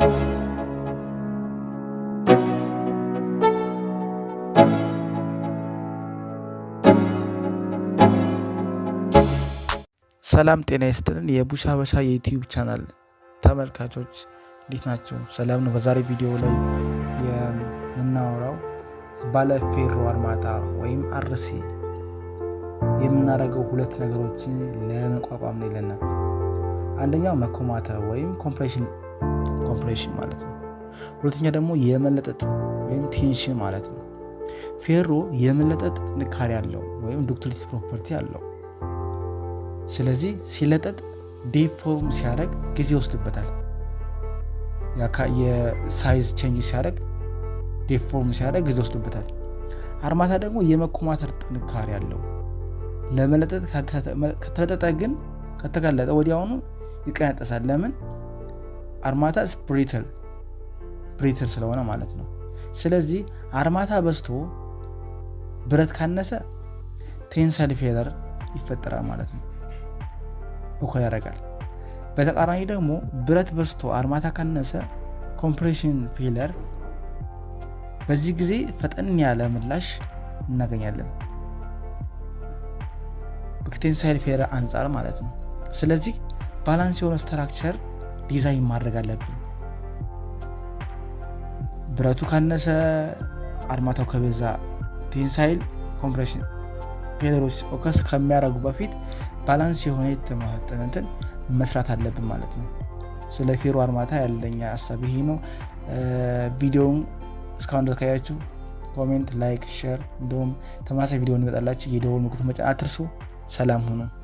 ሰላም ጤና ይስጥልን። የቡሻ ሀበሻ የ YouTube channel ተመልካቾች እንዴት ናቸው? ሰላም ነው። በዛሬ ቪዲዮ ላይ የምናወራው ባለ ፌሮ አርማታ ወይም RC የምናደርገው ሁለት ነገሮችን ለመቋቋም ነው ይለናል። አንደኛው መኮማተር ወይም compression ማለት ነው። ሁለተኛ ደግሞ የመለጠጥ ወይም tension ማለት ነው። ፌሮ የመለጠጥ ጥንካሬ አለው ወይም ductility property አለው። ስለዚህ ሲለጠጥ deform ሲያደርግ ጊዜ ይወስድበታል። የ size change ሲያደርግ፣ deform ሲያደርግ ጊዜ ይወስድበታል። አርማታ ደግሞ የመኮማተር ጥንካሬ አለው። ለመለጠጥ ከተለጠጠ ግን፣ ከተቀለጠ ወዲያውኑ ይቀነጠሳል። ለምን? አርማታ brittle ስለሆነ ማለት ነው። ስለዚህ አርማታ በዝቶ ብረት ካነሰ tensile failure ይፈጠራል ማለት ነው። Occur ያደርጋል። በተቃራኒ ደግሞ ብረት በዝቶ አርማታ ካነሰ compression failure፣ በዚህ ጊዜ ፈጠን ያለ ምላሽ እናገኛለን ከ tensile failure አንጻር ማለት ነው። ስለዚህ balance የሆነ structure design ማድረግ አለብን። ብረቱ ካነሰ፣ አርማታው ከበዛ tensile compression failure ኦች occur ከሚያደርጉ በፊት balance የሆነ የተመጣጠነ እንትን መስራት አለብን ማለት ነው። ስለ ፌሮ አርማታ ያለኝ ሀሳብ ይሄ ነው። ቪዲዮውን እስካሁን ድረስ ካያችሁ comment፣ like፣ share እንዲሁም ተመሳሳይ ቪዲዮ እንዲመጣላችሁ የደወል ምልክቱን መጫን አትርሱ። ሰላም ሁኑ።